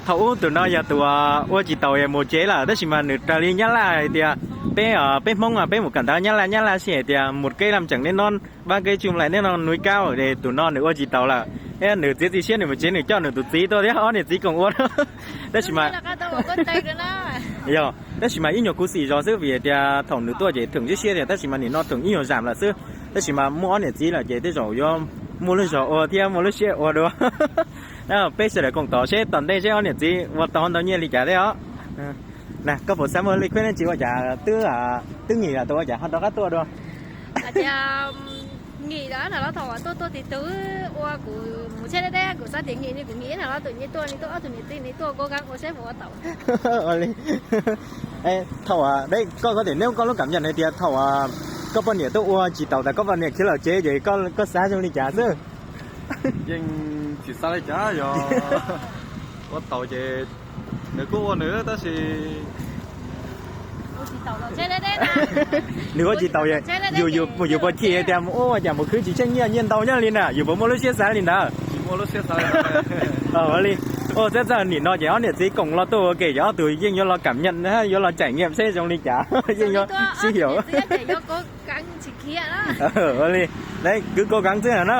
Thaum ub tus no yog tus ua tsis taus mus tsev lawm, tab sis mas nws raws li Nyab Laj hais tias, peb, peb Hmoob peb mus kawm ntawv Nyab Laj, Nyab Laj siv hais tias một cây làm chẳng nên non, ba cây chùm lại nên non núi cao, tus no nws ua tsis taus lawm. Nws txiav txim siab nws mus tsev, nws coj nws tus txiv tuaj thiab ob niam txiv koom ua. Tab sis mas, yog, tab sis mas ib nyuag khuv xim zog xwb vim tias thaum nws tuaj ces theem siab siab tiag, tab sis mas nim no theem ib nyuag zam lawm xwb. Tab sis mas muaj ob niam txiv lawm ces tej zaum yuav muaj lub zog ua thiab muaj lub siab ua dua. Peb sawv daws koom tos seb tom ntej seb ob niam txiv ua tau ntau nyiaj li cas thiab os. Na, koj puas xav muaj li Khwb ne, tsis ua cas twb, twb ngim lawm, ua cas ho rov qab tuaj dua? Ngim lawm no los thaum tuaj tuaj tim tw ua kuv mus tsheb deb deb, kuv xav tias ngim ne, kuv ngim no los tus nyias tuaj, nyias tuaj ob tug niam tij, nyias tuaj koj kav ua seb puas ua tau. Thaum, koj, koj tias neb koj lub cảm nhận hais tias thaum koj poj niam tuaj ua tsis taus tas koj poj niam khiav lawm tsev ces koj xav zoo li cas xwb? Yeej tsis xav li cas, yog ua tau ces nws kuj ua nws tab sis nws ua tsis taus, yus, yus puas chim tias mus ua cas mus khwv tsis tsheej nyiaj, nyiaj ntau nyob li na, yus puas muaj lub siab xav li ntawd? Ua li, ua txhaj txhaj nim no ces ob niam txiv koom los tuaj ua ke ces ob tug yeej yuav los cảm nhận, yuav los trải nghiệm seb zoo li cas, yeej yuav sib xyaw. Ua li, kwv koj kav xwb na.